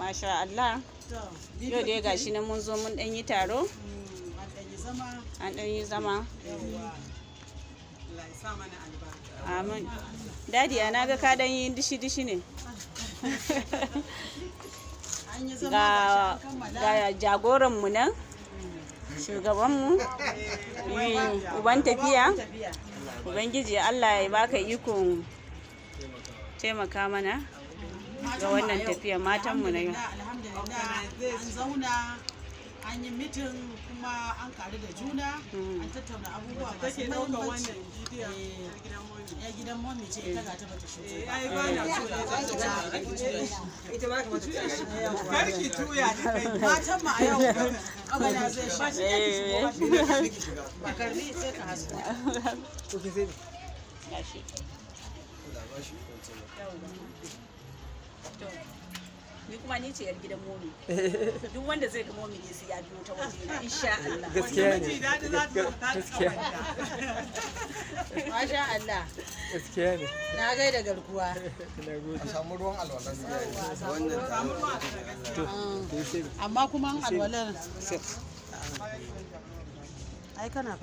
Masha Allah. Yau dai gashi nan mun zo mun ɗan yi taro. An ɗan yi zama. Amin. Dadi, ana ga ka ɗan yi dishi-dishi ne. Ga jagoranmu nan, shugabanmu, uban tafiya. Ubangiji Allah ya baka ikon taimaka mana ga wannan tafiya, matanmu na yau. Alhamdulillah, an zauna an yi meeting kuma an karu da juna, an tattauna abubuwa masu muhimmanci. Ya gidan momi ce ita, ga ta bata shigo ba. Karki tuya da kai. Matan mu a yau, organization ba karbi sai ka hasko. Gashi. To, ni kuma ni ce yar gidan momi. Duk wanda zai ga momi ne sai ya biyo ta waje na, insha Allah. Gaskiya ne. Gaskiya. Masha Allah. Gaskiya ne. Na gaida garkuwa. Na gode. Samu ruwan alwalan wannan. To, to sai Amma kuma an alwalar ai kana